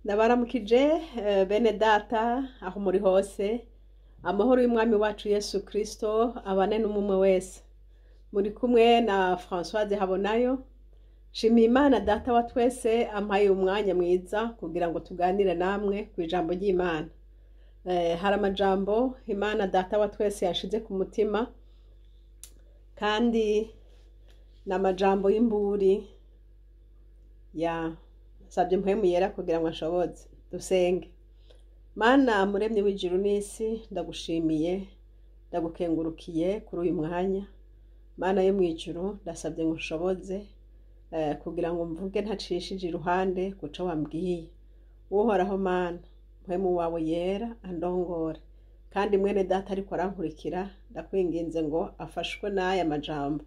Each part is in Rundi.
Ndabaramukije bene data aho muri hose, amahoro y'umwami wacu Yesu Kristo abane n'umwe wese. Muri kumwe na Françoise Habonayo. Nshimiye Imana data wa twese ampaye umwanya mwiza kugira ngo tuganire namwe ku ijambo ry'Imana. Hari amajambo Imana data wa twese yashize ku mutima, kandi ni amajambo y'imburi ya nsabye Mpwemu Yera kugira ngo anshoboze. Dusenge. Mana muremyi w'ijuru n'isi, ndagushimiye, ndagukengurukiye kuri uyu mwanya. Mana yo mw'ijuru, ndasabye ngo unshoboze kugira ngo mvuge ntacishije iruhande kuco wambwiye. Uhoraho Mana, Mpwemu wawe Yera andongore, kandi mwene data ariko arankurikira, ndakwinginze ngo afashwe n'aya majambo.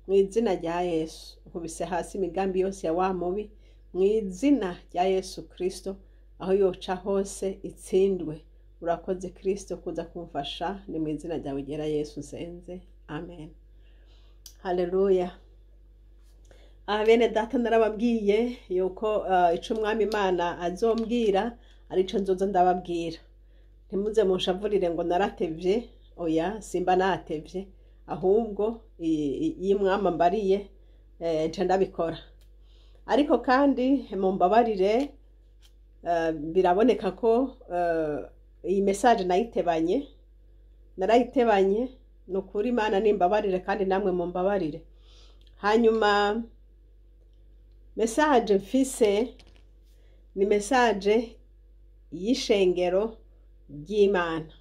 Mu izina rya Yesu, nkubise hasi imigambi yose ya wa mubi, mu izina rya Yesu Kristo, aho yoca hose itsindwe. Urakoze Kristo kuza kumfasha, ni mu izina ryawe ryera Yesu nsenze, amen. Haleluya. Aha bene data, narababwiye yuko ico umwami Imana azombwira arico nzoza ndababwira. Ntimuze munshavurire ngo naratevye, oya, simba natevye, ahubwo iyo umwami ambariye nca ndabikora. Ariko kandi mumbabarire, biraboneka ko iyi message nayitebanye, narayitebanye. Ni ukuri Imana nimbabarire, kandi namwe mumbabarire. Hanyuma message mfise ni message y'ishengero ry'Imana.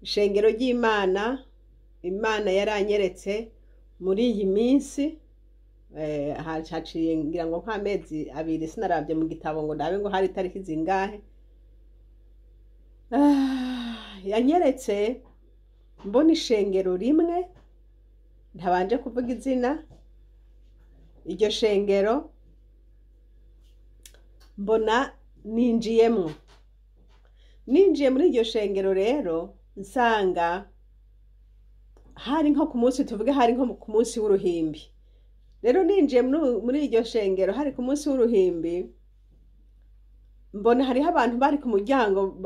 Ishengero ry'Imana, Imana yaranyeretse muri iyi minsi, haciye ngira ngo nk'amezi 2, sinaravye mu gitabo ngo ndabe ngo hari itariki zingahe. Yanyeretse mbona ishengero rimwe, ntabanje kuvuga izina iryo shengero, mbona ninjiyemwo. Ninjiye muri iryo shengero rero, nsanga hari nko ku munsi, tuvuge hari nko ku munsi w'uruhimbi. Rero ninjiye muri iryo shengero hari ku munsi w'uruhimbi, mbona hariho abantu bari ku muryango,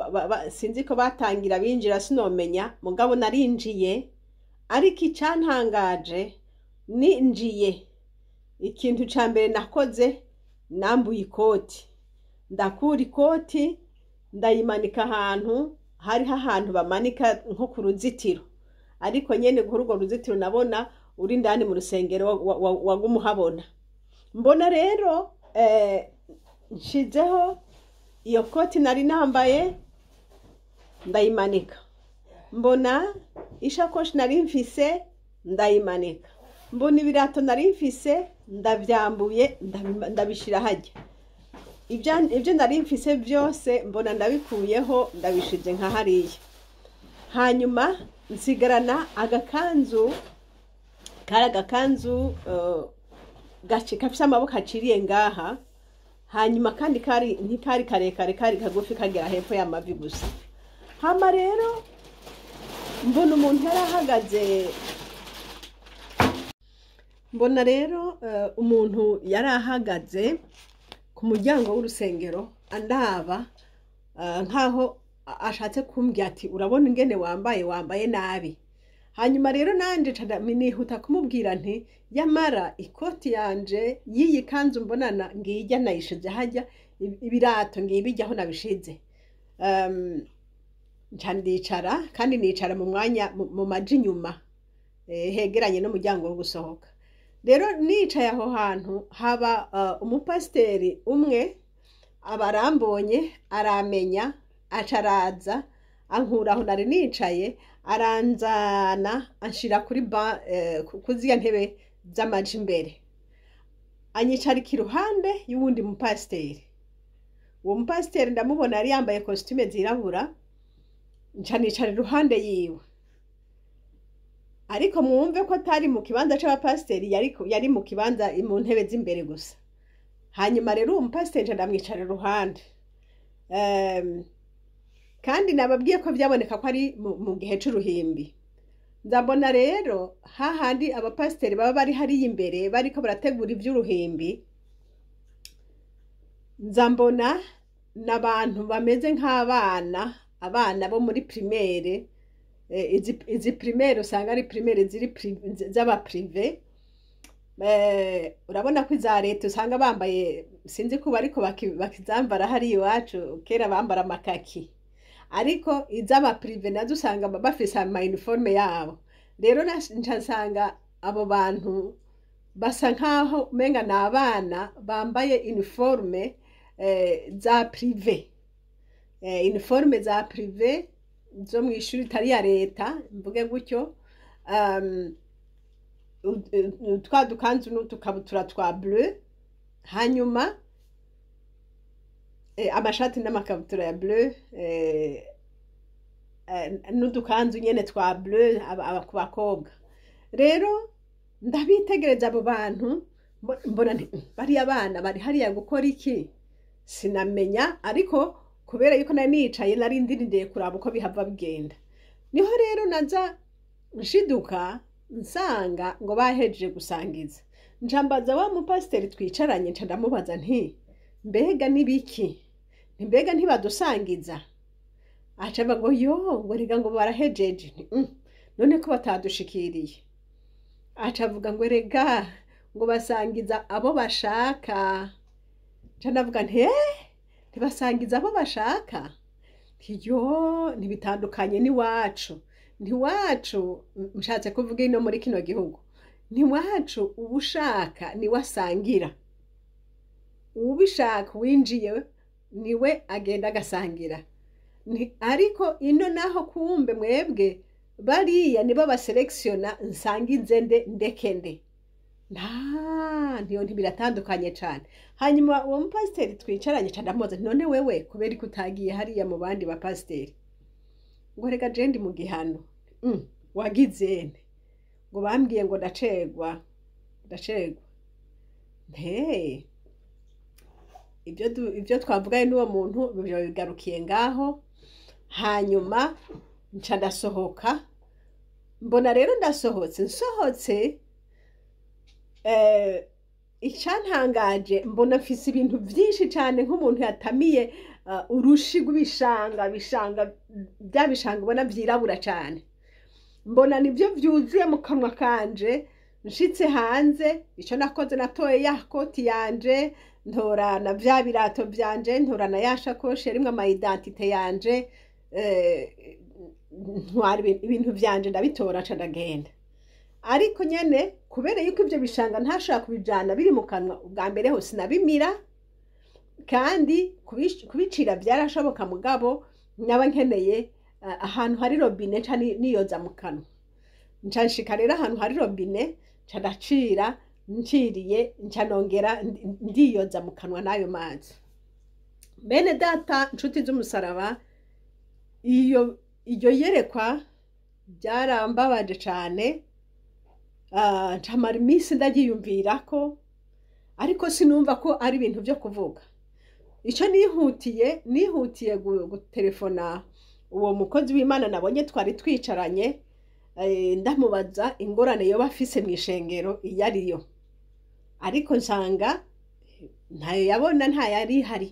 sinzi ko batangira binjira, sinomenya, mugabo narinjiye. Ariko icyantangaje, ninjiye, ikintu ca mbere nakoze, nambuye ikoti, ndakura ikoti, ndayimanika ahantu, hariho ahantu bamanika nko ku ruzitiro, ariko nyene kuri urwo ruzitiro nabona uri indani mu rusengero waguma uhabona. Mbona rero nshizeho iyo koti nari nambaye, ndayimanika, mbona ishakoshi nari mfise, ndayimanika, mbona ibirato nari mfise, ndavyambuye, ndabishira hajya. Ibyo nari mfise byose mbona ndabikuyeho, ndabishize nka hariya. Hanyuma nsigarana agakanzu, kari agakanzu gafise amaboko aciriye ngaha, hanyuma kandi kari ntikari karekare, kari kagufi, kagera hepfo y'amavi gusa. Hama rero mbona umuntu yari ahagaze, mbona rero umuntu yari ahagaze ku muryango w'urusengero andaba, nkaho ashatse kumbwira ati: "Urabona ingene wambaye? Wambaye nabi." Hanyuma rero nanje nihuta kumubwira nti: "Yamara ikoti yanje y'iyi kanzu mbonana ngijya nayishize hajya, ibirato ngibijya aho nabishize." Nca ndicara, kandi nicara mu mwanya mu maji inyuma, hegeranye n'umuryango wo gusohoka. Rero nicaye aho hantu, haba umupasiteri umwe aba arambonye, aramenya, aca araza ankura aho nari nicaye, aranzana anshira kuri ba ku ziriya ntebe z'amaja imbere, anyicarika iruhande y'uwundi mupasiteri. Uwo mupasiteri ndamubona, yari yambaye costume zirabura, nca nicara iruhande yiwe. Ariko mwumve ko atari mu kibanza c'abapasiteri, yari mu kibanza mu ntebe z'imbere gusa. Hanyuma rero uwo mupasiteri nca ndamwicara iruhande. Kandi nababwiye ko vyaboneka ko ari mu gihe c'uruhimbi. Nzabona rero hahandi abapasiteri baba bari hariya imbere bariko barategura ivy'uruhimbi. Nza mbona n'abantu bameze nk'abana, abana bo muri primaire. Izi primaire usanga ari primaire ziri z'aba privé. Urabona ko iza leta usanga bambaye, sinzi kuba ariko bakizambara hariya iwacu, kera bambara amakaki, ariko iz'aba privé nazo usanga bafise ama uniforme yabo. Rero nca nsanga abo bantu basa nkaho umenga ni abana bambaye uniforme za privé, uniforme za privé zo mu ishuri itari iya leta, mvuge gutyo. Twa dukanzu n'utukabutura twa bleu, hanyuma amashati n'amakabutura ya bleu, n'udukanzu nyene twa bleu ku bakobwa. Rero ndabitegereza abo bantu, mbona nti, bariya bana bari hariya gukora iki?" Sinamenya, ariko kubera yuko nari nicaye, nari ndindiriye kuraba uko bihava bigenda. Niho rero naza nshiduka nsanga ngo bahejeje gusangiza. Nca mbaza wa mupasiteri twicaranye, nca ndamubaza nti: "Mbega nibiki? Nti mbega ntibadusangiza?" Aca avuga ngo: "Yo," ngo, "rega," ngo, "barahejeje." Nti: None ko batadushikiriye?" Aca avuga ngo: "Rega," ngo, "basangiza abo bashaka." Nca ndavuga nti: "Eh, ntibasangiza abo bashaka?" Nti: "Yo, ntibitandukanye n'iwacu." Ntiwacu, nshatse kuvuga ino muri kino gihugu, ntiwacu uwushaka niwe asangira, uwubishaka winjiye niwe agenda agasangira. Ariko ino naho kumbe mwebwe bariya nibo baselekisiona, nsangize nde, ndeke nde? Nta ntiyo, ntibiratandukanye cane. Hanyuma uwo mupasiteri twicaranye ca ndamubaza nti: "None wewe kubera ko utagiye hariya mu bandi bapasiteri?" Ngo: "Rega je ndi mu gihano." Wagize nte? Ngo: "Bambwiye ngo ndacegwa, ndacegwa." Nte ibyo twavuganye n'uwo muntu biba bigarukiye ngaho. Hanyuma nca ndasohoka. Mbona rero ndasohotse, nsohotse, icyantangaje, mbona mfise ibintu byinshi cyane nk'umuntu yatamiye urushi rw'ibishanga, bishanga bya bishanga ubona byirabura cyane. Mbona nibyo byuzuye mu kanwa kanje. Nshitse hanze, icyo nakoze, natoye ya koti yanje, ntora na bya birato byanje, ntora na ya shakoshi yarimwo ama identité yanje, ntwara ibintu byanje, ndabitora, nca ndagenda. Ariko nyene kubera yuko ibyo bishanga ntashobora kubijana biri mu kanwa, ubwa mbere ho sinabimira, kandi kubicira byarashoboka, mugabo naba nkeneye ahantu hari robine nca niyoza mu kanwa. Nca nshika rero ahantu hari robine, nca ndacira, nciriye nca nongera ndiyoza mu kanwa n'ayo mazi. Bene data, nshuti z'umusaraba, iyo iryo yerekwa byarambabaje cane. Ncamara iminsi ndaryiyumvirako, ariko sinumva ko ari ibintu byo kuvuga. Icyo nihutiye gutelefona uwo mukozi w'Imana nabonye twari twicaranye, ndamubaza ingorane yoba afise mu ishengero iyo ariyo, ariko nsanga ntayo yabona, ntayo yari ihari.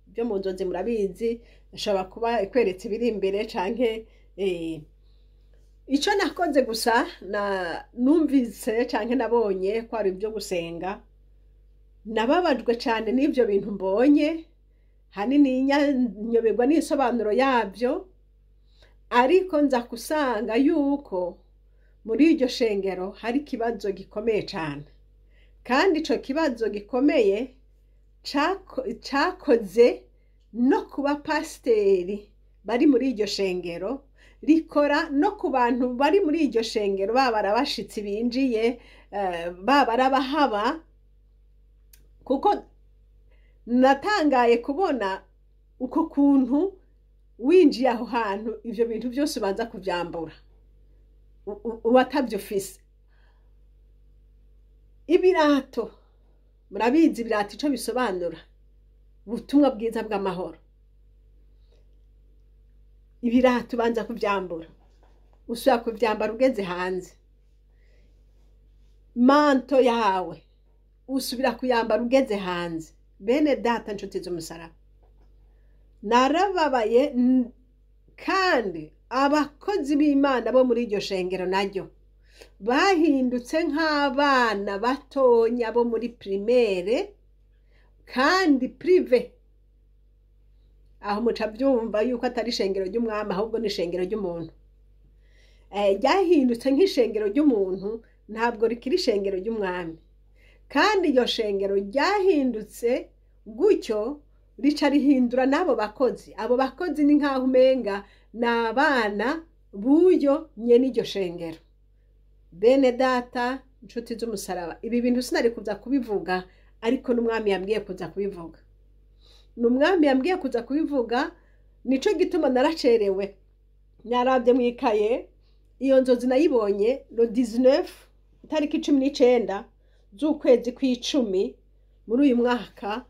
Ibyo mu nzozi murabizi, ashobora kuba ikweretse ibiri imbere canke icyo nakoze gusa, na numvise canke nabonye ko ari ibyo gusenga. Nababajwe cyane n'ibyo bintu mbonye, hanini nyoberwa n'isobanuro yabyo, ariko nza gusanga yuko muri iryo shengero hari ikibazo gikomeye cyane, kandi ico kibazo gikomeye cakoze no ku bapasiteri bari muri iryo shengero, rikora no ku bantu bari muri iryo shengero, baba ari abashitsi binjiye, baba ari abahaba, kuko natangaye kubona uko kuntu winjiye aho hantu ivyo bintu byose ubanza kuvyambura uba ufise. Ibirato, murabizi ibirato ico bisobanura: ubutumwa bwiza bw'amahoro. Ibirato ubanza kuvyambura, usubira kuvyambara ugeze hanze. Manteau yawe usubira kuyambara ugeze hanze. Bene data, nshuti z'umusaraba, narababaye. Kandi abakozi b'Imana bo muri iryo shengero naryo bahindutse nk'abana batonya bo muri primaire kandi privé. Aho muca byumva yuko atari ishengero ry'Umwami, ahubwo ni ishengero ry'umuntu. Ryahindutse nk'ishengero ry'umuntu, ntabwo rikiri ishengero ry'Umwami. Kandi iryo shengero ryahindutse gutyo, rica rihindura n'abo bakozi. Abo bakozi ni nk'aho umenga ni abana b'uyo nyene iryo shengero. Bene data, inshuti z'umusaraba, ibi bintu sinari kuza kubivuga, ariko n'Umwami yambwiye kuza kubivuga, ni Umwami yambwiye kuza kubivuga. Nico gituma naracerewe. Narabye mu ikaye, iyo nzozi nayibonye le 19, itariki 19 z'ukwezi kw'icumi muri uyu mwaka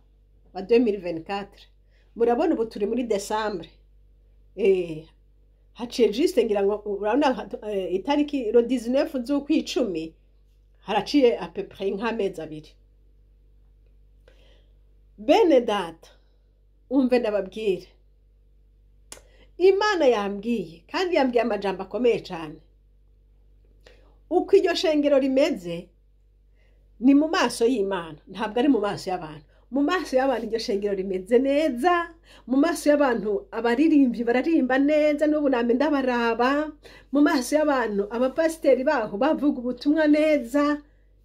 wa 2024. Murabona ubu turi muri décembre, haciye juste, ngira ngo urabona, itariki le 19 z'ukw'icumi, haraciye à peu près nk'amezi 2. Bene data, umve ndababwire, Imana yambwiye, kandi yambwiye amajambo akomeye cyane. Uko iryo shengero rimeze ni mu maso y'Imana, ntabwo ari mu maso y'abantu. Mu maso y'abantu iryo shengero rimeze neza, mu maso y'abantu abaririmbyi bararirimba neza, n'ubu namwe ndabaraba. Mu maso y'abantu abapasiteri baho bavuga ubutumwa neza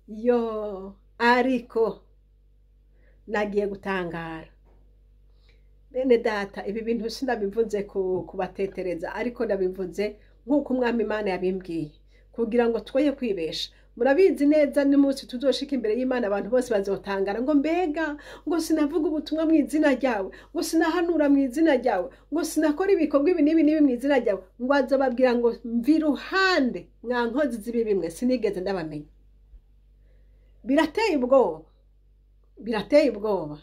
yo, ariko nagiye gutangara. Bene data, ibi bintu sinabivuze kubatetereza, ariko ndabivuze nk'uko Umwami Imana yabimbwiye, kugira ngo twoye kwibesha. Murabizi neza, n'umunsi tuzoshika imbere y'Imana, abantu bose bazotangara ngo: "Mbega ngo sinavuga ubutumwa mu izina ryawe? Ngo sinahanura mu izina ryawe? Ngo sinakora ibikorwa ibi n'ibi n'ibi mu izina ryawe?" Ngo azobabwira ngo: "Mva iruhande, mwa nkozi z'ibibi mwe, sinigeze ndabamenya." Birateye ubwoba, birateye ubwoba,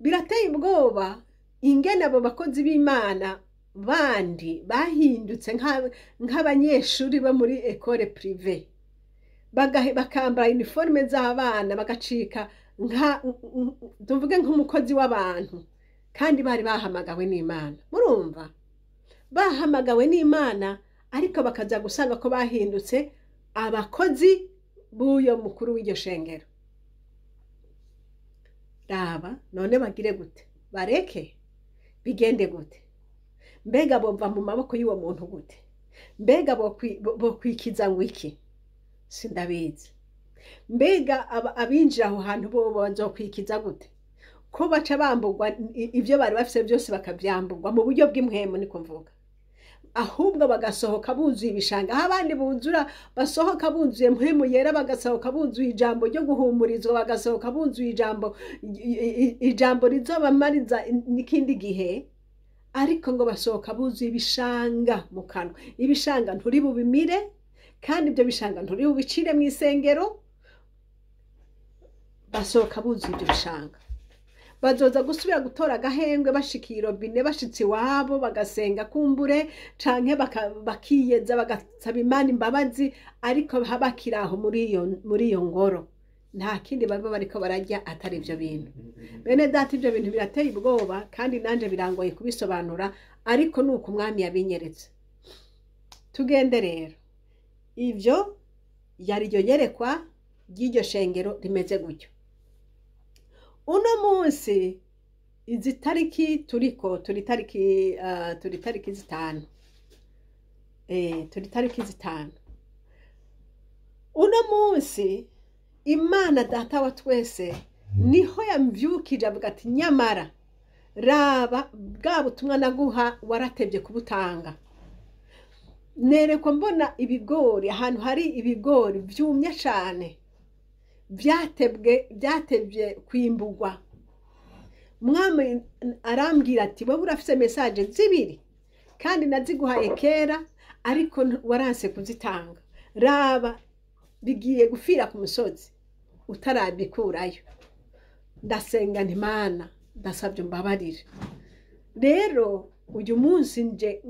birateye ubwoba ingene abo bakozi b'Imana bandi bahindutse nk'abanyeshuri bo muri école privée, bakambara uniforme z'abana, bagacika nka, tuvuge, nk'umukozi w'abantu, kandi bari bahamagawe n'Imana. Murumva, bahamagawe n'Imana, ariko bakaza gusanga ko bahindutse abakozi b'uyo mukuru w'iryo shengero. Raba none, bagire gute? Bareke bigende gute? Mbega bova mu maboko y'uwo muntu gute? Mbega bokwikiza ngo iki? Sindabizi. Mbega abinjira aho hantu bo bazokwikiza gute, ko baca bamburwa ibyo bari bafise byose, bakabyamburwa mu buryo bw'impwemu niko mvuga, ahubwo bagasohoka buzuye ibishanga, aho abandi buzura, basohoka buzuye Mpwemu Yera, bagasohoka buzuye ijambo ryo guhumurizwa, bagasohoka buzuye ijambo rizobamariza n'ikindi gihe, ariko ngo basohoka buzuye ibishanga mu kanwa. Ibishanga nturi bubimire, kandi ibyo bishanga nturi bubicire mu isengero. Basohoka buzuye ibyo bishanga, bazoza gusubira gutora agahengwe bashikiye robine, bashitse iwabo, bagasenga kumbure, canke bakiyeza, bagasaba Imana imbabazi, ariko bakiri aho muri iyo ngoro, nta kindi baba bariko bararya atari ivyo bintu. Bene data, ivyo bintu birateye ubwoba, kandi nanje birangoye kubisobanura, ariko ni uko Umwami yabinyeretse. Tugende rero. Ivyo yari iryo yerekwa ry'iryo shengero rimeze gutyo. Uno munsi, izi tariki turiko, turi tariki 5, turi tariki 5. Uno munsi Imana Data wa twese niho yamvyukije, avuga ati: "Nyamara raba bwa butumwa naguha, waratevye kubutanga." Nerekwa mbona ibigori, ahantu hari ibigori vyumye cane, byatebwe, byatevye kwimburwa. Mwami arambwira ati: "Wowe urafise message zibiri, kandi naziguhaye kera, ariko waranse kuzitanga. Raba bigiye gufira ku musozi utarabikurayo." Ndasenga nti: "Mana, ndasabye umbabarire." Rero uyu munsi nje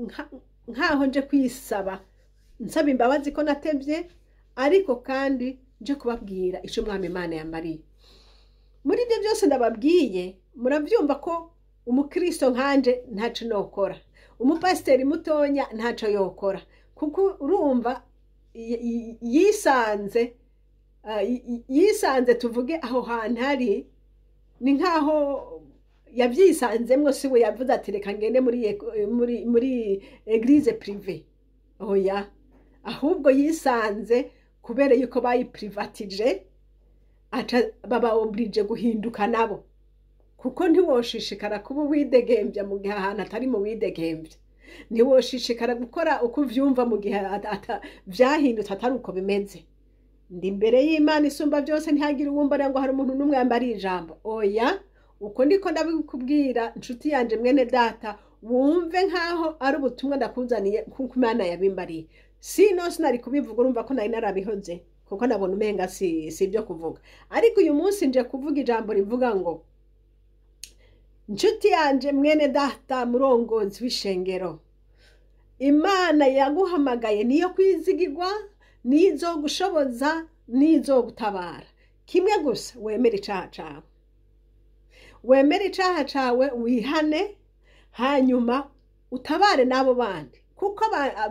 nkaho nje kwisaba, nsaba imbabazi ko natevye, ariko kandi nje kubabwira ico Umwami Imana yambariye. Muri ibyo byose ndababwiye, murabyumva ko umukristo nkanje ntaco nokora, umupasiteri mutonya ntaco yokora, kuko urumva yisanze yisanze, tuvuge aho hantu hari ni nkaho yabyisanzemwo. Si we yavuze ati: "Reka ngende muri église privée." Oya, ahubwo yisanze kubera yuko bayiprivatije, aca baba obligé guhinduka nabo, kuko ntiwoshishikara kuba uwidegembya mu gihe ahantu atari mu widegembya. Ntiwoshishikara gukora uko uvyumva mu gihe vyahindutse atari uko bimeze. Ndi imbere y'Imana isumba byose, ntihagire uwumbara ngo hari umuntu n'umwe yambariye ijambo. Oya, uko ndiko ndabikubwira, nshuti yanje, mwene data, wumve nkaho ari ubutumwa ndakuzaniye kuko Imana yabimbariye. Sino sinari kubivuga, urumva ko nari narabihoze kuko nabona umenga si ibyo kuvuga. Ariko uyu munsi nje kuvuga ijambo rivuga ngo: nshuti yanje, mwene data, murongozi w'ishengero, Imana yaguhamagaye niyo kwizigirwa, niyo izogushoboza, niyo izogutabara. Kimwe gusa, wemere icaha cawe, wemere icaha cawe, wihane, hanyuma utabare n'abo bandi, kuko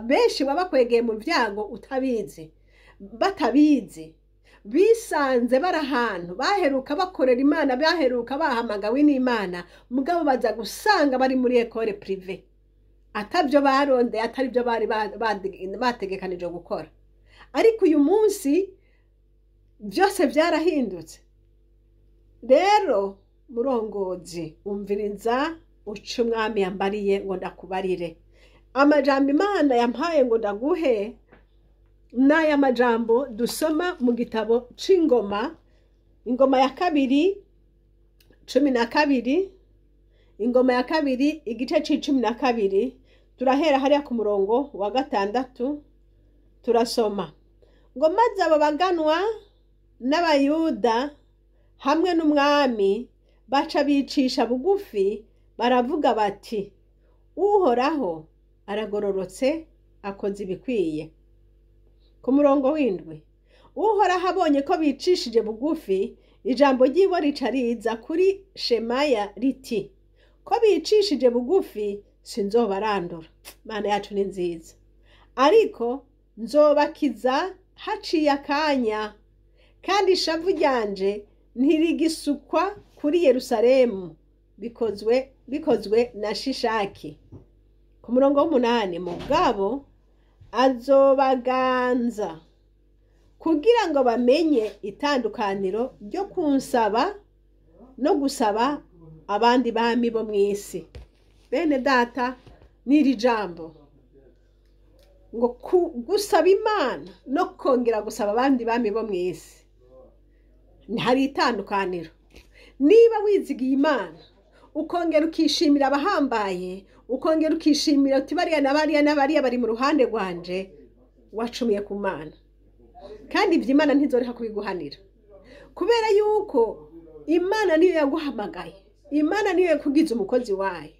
benshi baba bakwegeye mu byago utabizi, batabizi, bisanze bari ahantu baheruka bakorera Imana, baheruka bahamagawe n'Imana, mugabo baza gusanga bari muri école privée, atabyo barondeye, atari byo bari bategekanije gukora. Ariko uyu munsi byose byarahindutse. Rero murongozi, umviriza uca umwami yambariye ngo ndakubarire amajambo Imana yampaye ngo ndaguhe. N'aya majambo dusoma mu gitabo c'Ingoma, Ingoma ya Kabiri 12, Ingoma ya Kabiri igice c'12, turahera hariya ku murongo wa 6. Turasoma ngo: "Maze abo baganwa n'Abayuda hamwe n'umwami baca bicisha bugufi, baravuga bati: 'Uhoraho aragororotse, akoze ibikwiye.'" Ku murongo w'7: "Uhoraho abonye ko bicishije bugufi, ijambo ry'iwe rica riza kuri Shemaya riti: 'Ko bicishije bugufi, sinzobarandura.'" Imana yacu ni nziza. "Ariko nzobakiza haciye akanya, kandi ishavu ryanje ntirigisukwa kuri Yerusalemu, bikozwe na Shishaki." Ku murongo w'8: "Mugabo azobaganza kugira ngo bamenye itandukaniro ryo kunsaba no gusaba abandi bami bo mu isi." Bene data, n'iri jambo ngo gusaba Imana no kongera gusaba abandi bami bo mu isi, hari itandukaniro. Niba wizigiye Imana, ukongera ukishimira abahambaye, ukongera ukishimira uti bariya na bariya na bariya bari mu ruhande rwanje, wacumiye ku Mana. Kandi ibyo Imana ntizoreka kubiguhanira, kubera yuko Imana niyo yaguhamagaye, Imana niyo yakugize umukozi wayo.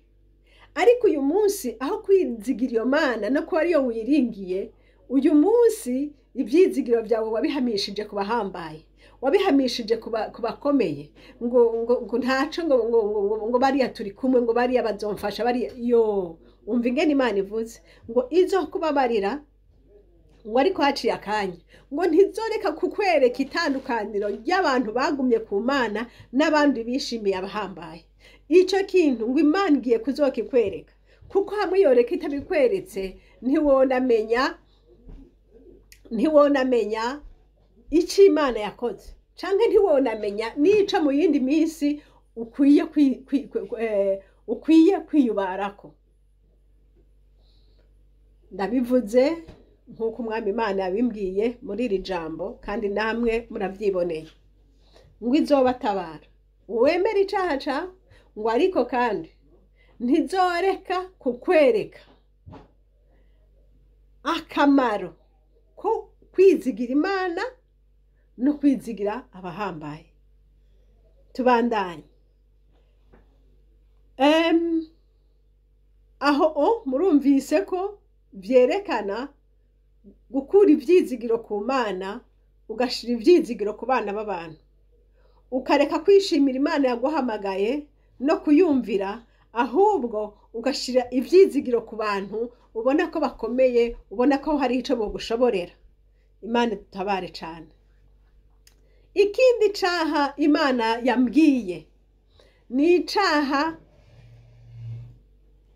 Ariko uyu munsi, aho kwizigira iyo Mana no kuba ariyo wiringiye, uyu munsi ibyizigiro byawe wabihamishije ku bahambaye, wabihamishije ku bakomeye, ngo ntaco, ngo bariya turi kumwe, ngo bariya bazomfasha, bariya yo. Umva ingene Imana ivuze ngo izo kubabarira, ngo ariko haciye akanya, ngo ntizoreka kukwereka itandukaniro ry'abantu bagumye ku Mana n'abandi bishimiye abahambaye. Ico kintu ngo Imana igiye kuzokikwereka, kuko hamwe yoreka itabikweretse, ntiwonamenya icyo Imana yakoze, canke ntiwonamenya n'ico mu yindi minsi ukwiye kwiyubarako. Ndabivuze nk'uko umwami Imana yabimbwiye muri iri jambo, kandi namwe murabyiboneye ngo izobatabara wemera icaha cawe, ngo ariko kandi ntizoreka kukwereka akamaro ko kwizigira Imana no kwizigira abahambaye. Tubandanye. Aho o murumvise ko vyerekana gukura ivyizigiro ku Mana ugashira ivyizigiro ku bana b'abantu. Ukareka kwishimira Imana yaguhamagaye no kuyumvira, ahubwo ugashira ivyizigiro ku bantu ubona ko bakomeye, ubona ko hari ico bogushoborera. Imana idutabare cane. Ikindi caha Imana yambwiye ni icaha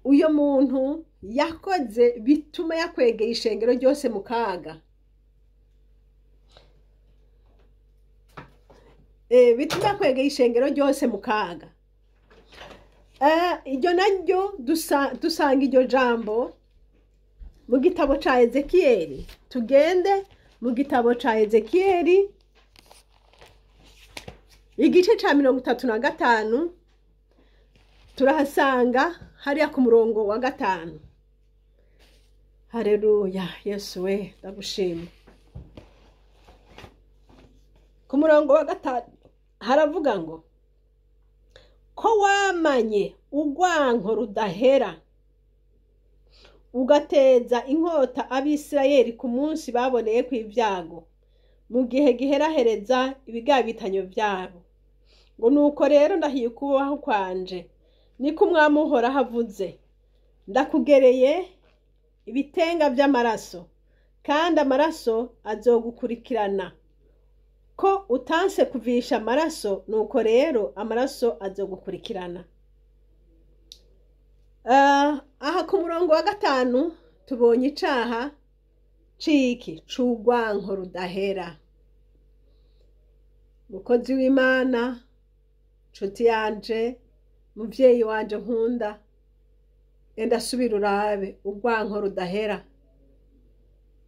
uyo muntu yakoze bituma yakwegeye ishengero ryose mu kaga. Bituma yakwegeye ishengero ryose mu kaga. Iryo naryo dusanga iryo jambo mu gitabo ca Ezekiyeli. Tugende mu gitabo ca Ezekiyeli igice ca 35, turahasanga hariya ku murongo wa 5. Haleluya, Yesu we ndagushima. Ku murongo wa 5 haravuga ngo ko wamanye urwanko rudahera, ugateza inkota Abisirayeli ku munsi baboneye ku ibyago, mu gihe giherahereza ibigabitanyo byabo. Ngo nuko rero ndahiye ukubaho kwanje, niko Umwami Uhoraho avuze, ndakugereye ibitenga by'amaraso, kandi amaraso azogukurikirana. Ko utanse kuvisha amaraso, nuko rero amaraso azogukurikirana. Aha ku murongo wa 5 tubonye icaha ciki c'urwanko rudahera. Mukozi w'Imana, nshuti yanje, muvyeyi wanje nkunda, enda subira urabe urwanko rudahera.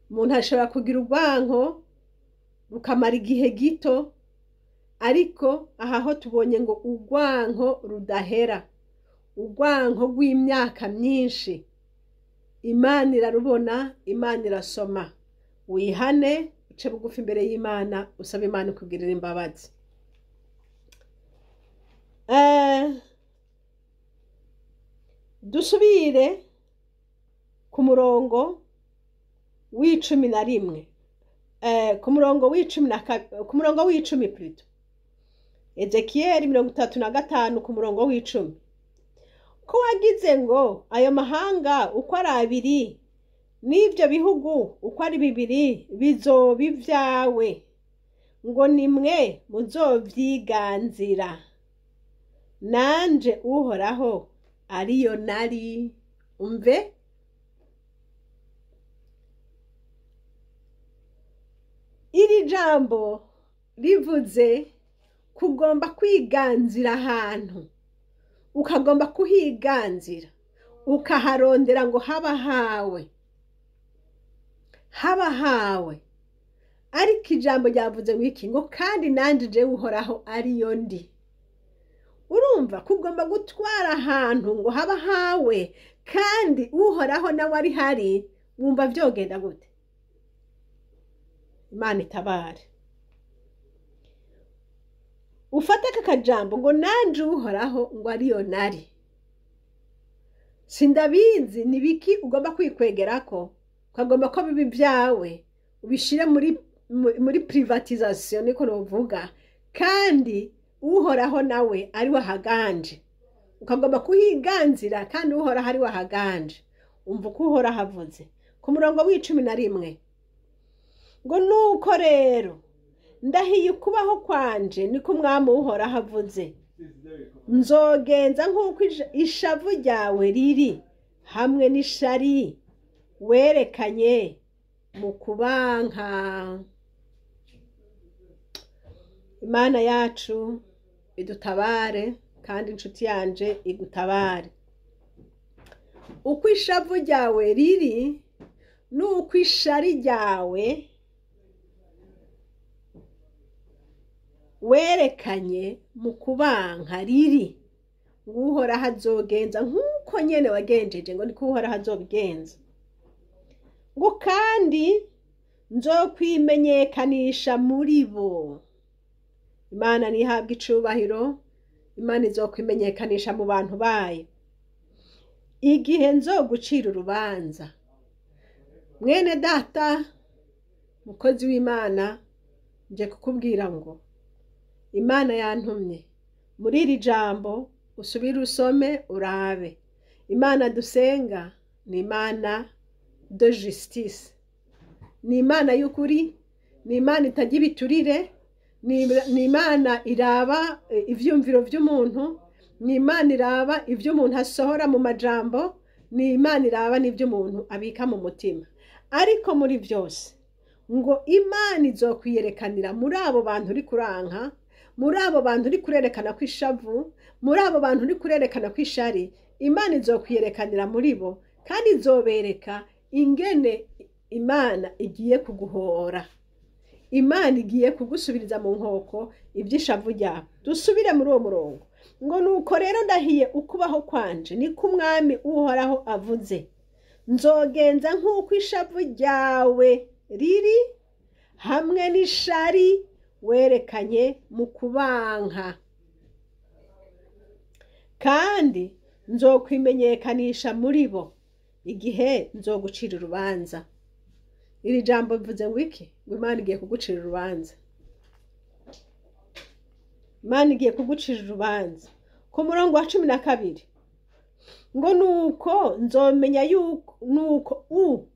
Umuntu ashobora kugira urwanko rukamara igihe gito, ariko aha ho tubonye ngo urwanko rudahera, urwanko rw'imyaka myinshi. Imana irarubona, Imana irasoma. Wihane, uce bugufi imbere y'Imana, usabe Imana ikugirira imbabazi. Dusubire ku murongo w'11, ku murongo w'12, ku murongo w'10 plutôt. Ezekiyeli 35 ku murongo w'10. Ko wagize ngo ayo mahanga uko ari abiri n'ivyo bihugu uko ari bibiri bizoba ivyawe, ngo nimwe muzovyiganzira, nanje Uhoraho ariyo nari. Umve, iri jambo rivuze kugomba kwiganzira ahantu, ukagomba kuhiganzira, ukaharondera ngo haba hawe, haba hawe. Ariko ijambo ryavuze ngo iki? Ngo kandi nanje jewe Uhoraho ariyo ndi. Urumva kugomba gutwara ahantu ngo haba hawe, kandi Uhoraho nawe ari hari, wumva vyogenda gute? Imana itabare. Ufate aka kajambo ngo nanje Uhoraho ngo ariyo nari. Sindabizi ni biki ugomba kwikwegerako, ukagomba ko bibi byawe ubishire muri privatisation, niko novuga, kandi Uhoraho nawe ari wahaganje, ukagomba kuhiganzira kandi Uhoraho ari wahaganje. Umva uko Uhoraho avuze ku murongo w'11 ngo nuko rero ndahiye ukubaho kwanje, niko Umwami Uhoraho avuze, nzogenza nk'uko ishavu ryawe riri hamwe n'ishari werekanye mu kubanka. Imana yacu idutabare, kandi inshuti yanje igutabare. Uko ishavu ryawe riri n'uko ishari ryawe werekanye mu kubanka riri, ngo Uhoraho azogenza nk'uko nyene wagenjeje, ngo niko Uhoraho azobigenza. Ngo kandi nzokwimenyekanisha muri bo. Imana nihabwe icubahiro, Imana izokwimenyekanisha mu bantu bayo igihe nzogucira urubanza. Mwene data, mukozi w'Imana, nje kukubwira ngo Imana yantumye muri iri jambo, usubire usome urabe. Imana dusenga ni Imana de justice, ni Imana y'ukuri, ni Imana itajya ibiturire, ni Imana iraba ivyumviro vy'umuntu, ni Imana iraba ivyo umuntu asohora mu majambo, ni Imana iraba n'ivyo umuntu abika mu mutima. Ariko muri vyose ngo Imana izokwiyerekanira muri abo bantu uri kuranka, muri abo bantu uri kurerekana ko ishavu, muri abo bantu uri kurerekana ko ishari, Imana izokwiyerekanira muri bo, kandi izobereka ingene Imana igiye kuguhora, Imana igiye kugusubiriza mu nkoko iby'ishavu ryawe. Dusubire muri uwo murongo ngo nuko rero ndahiye ukubaho kwanje, niko Umwami Uhoraho avuze, nzogenza nk'uko ishavu ryawe riri hamwe n'ishari werekanye mu kubanka, kandi nzokwimenyekanisha muri bo igihe nzogucira urubanza. Iri jambo bivuze ngo iki? Ngo Imana igiye kugucira urubanza. Imana igiye kugucira urubanza. Ku murongo wa 12 ngo nuko nzomenya yuko, nuko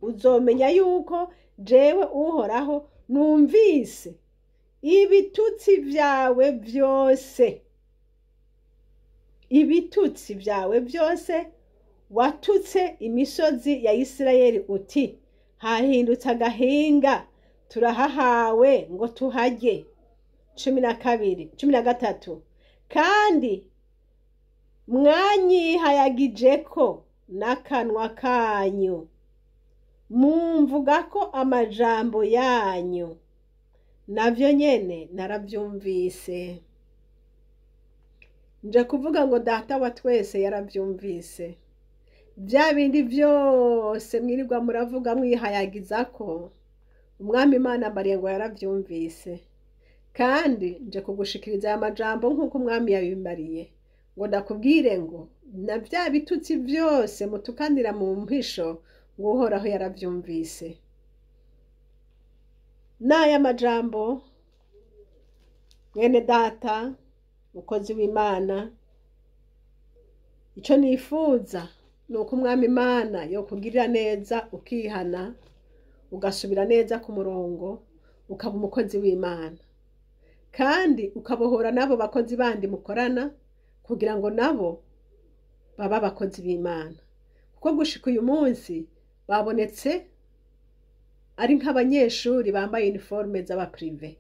uzomenya yuko jewe Uhoraho numvise ibitutsi vyawe vyose, ibitutsi vyawe vyose watutse imisozi ya Isirayeli uti hahindutse agahinga, turahahawe ngo tuhajye. 12 13 kandi mwanyihayagijeko n'akanwa kanyu, mumvugako amajambo yanyu, navyo nyene naravyumvise. Nje kuvuga ngo Data wa twese yaravyumvise. Vya bindi vyose mwirirwa muravuga mwihayagizako, Umwami Imana ambariye ngo yaravyumvise. Kandi nje kugushikiriza aya majambo nk'uko Umwami yabimbariye, ngo ndakubwire ngo na vya bitutsi vyose mutukanira mu mpisho, ngo Uhoraho yaravyumvise. N'aya majambo, mwene Data, mukozi w'Imana, ico nifuza nuko Umwami Imana yokugirira neza, ukihana, ugasubira neza ku murongo, ukaba umukozi w'Imana, kandi ukabohora n'abo bakozi bandi mukorana, kugira ngo nabo baba abakozi b'Imana. Kuko gushika uyu munsi babonetse ari nk'abanyeshuri bambaye uniforme z'abaprive,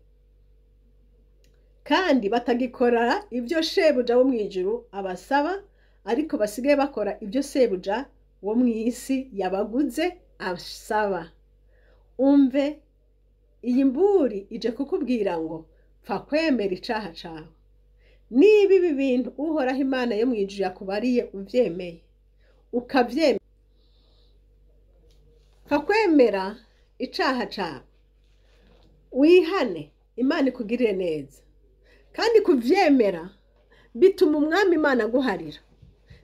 kandi batagikora ibyo shebuja wo mw'ijuru abasaba, ariko basigaye bakora ibyo sebuja wo mw'isi yabaguze asaba. Umve, iyi mburi ije kukubwira ngo pfa kwemera icaha cawe. Niba ibi bintu Uhoraho Imana yo mw'ijuru yakubariye uvyemeye, ukavyemera, pfa kwemera icaha cawe, wihane, Imana ikugirire neza. Kandi kuvyemera bituma Umwami Imana aguharira,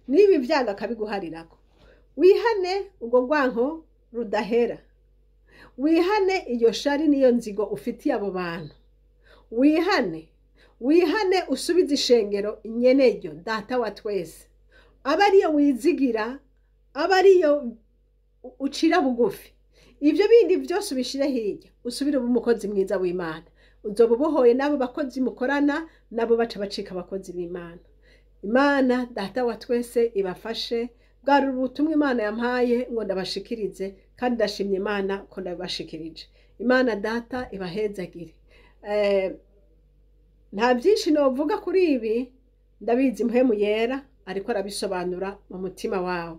niba ibyago akabiguharirako. Wihane ubwo rwanko rudahera, wihane iyo shari niyo nzigo ufitiye abo bantu, wihane, wihane usubize ishengero inyeneryo Data wa twese, aba ariyo wizigira, aba ariyo ucira bugufi. Ivyo bindi vyose ubishire hirya, usubire ube umukozi mwiza w'Imana. Uzoba ubohoye n'abo bakozi mukorana, nabo baca bacika abakozi b'Imana. Imana Data wa twese ibafashe. Bwari ubutumwa Imana yampaye ngo ndabashikirize, kandi ndashimye Imana ko ndabashikirije. Imana Data ibahezagire. Nta byinshi novuga kuri ibi, ndabizi Mpwemu Yera ariko arabisobanura mu mutima wawe.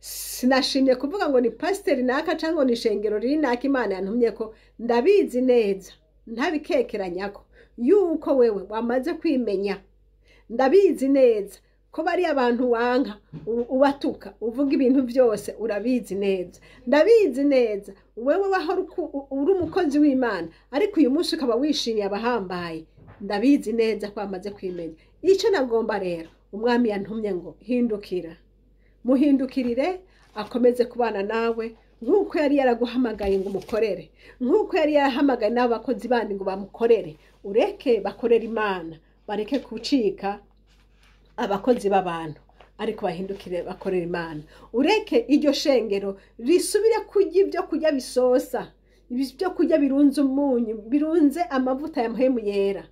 Sinashimye kuvuga ngo ni pasiteri naka cyangwa ni ishengero riri naka Imana yantumye ko, ndabizi neza ntabikekeranyako yuko wewe wamaze kwimenya. Ndabizi neza ko bari abantu wanka, ubatuka, uvuga ibintu byose, urabizi neza. Ndabizi neza wewe wahora uri umukozi w'Imana, ariko uyu munsi ukaba wishimiye abahambaye. Ndabizi neza ko wamaze kwimenya. Icyo nagomba rero, Umwami yantumye ngo hindukira, muhindukirire, akomeze kubana nawe nk'uko yari yaraguhamagaye ngo umukorere, nk'uko yari yarahamagaye n'abakozi bandi ngo bamukorere. Ureke bakorere Imana, Bareke gucika abakozi b'abantu, ariko bahindukire bakorera Imana. Ureke iryo shengero risubire kurya ibyo kurya bisosa, ibyo kurya birunze umunyu, birunze amavuta ya Mpwemu Yera,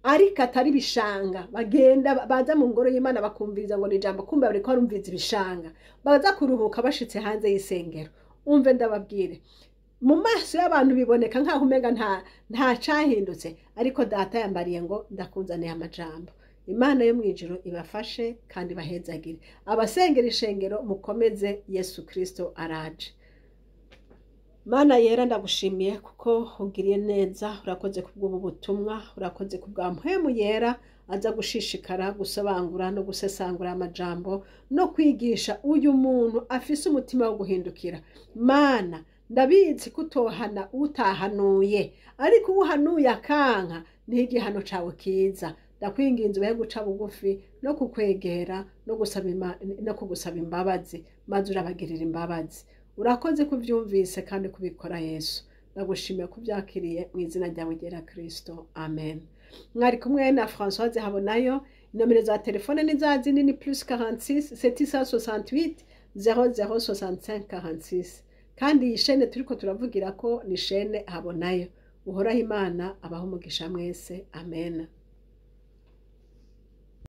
ariko atari ibishanga. Bagenda baza mu ngoro y'Imana bakumviriza ngo ni ijambo, kumbe bariko barumviriza ibishanga. Baza kuruhuka bashitse hanze y'isengero. Umve ndababwire, mu maso y'abantu biboneka nk'aho umenga nta cahindutse, ariko Data yambariye ngo ndakuzaniye amajambo. Imana yo mw'ijuru ibafashe kandi bahezagire. Abasengera ishengero, mukomeze, Yesu Kristo araje. Mana yera, ndagushimiye kuko ugiriye neza. Urakoze kubw'ubu butumwa, urakoze kubwa Mpwemu Yera aza gushishikara gusobangura no gusesangura amajambo no kwigisha uyu muntu afise umutima wo guhindukira. Mana, ndabizi kutohana utahanuye, ariko uhanuye akanka, niho igihano cawe kiza. Ndakwinginze ubahe guca bugufi no kukwegera no kugusaba imbabazi, maze urabagirira imbabazi. Urakoze kuvyumvise kandi kubikora, Yesu. Ndagushimiye kubyakiriye mu izina ryawe ryera Kristo, amen. Mwari kumwe na Françoise Habonayo. Inomero za telefone ni za zindi, ni +46 768 00 65 46. Kandi iyi shene turiko turavugira ko ni shene Habonayo. Uhoraho Imana abaho umugisha mwese, amen.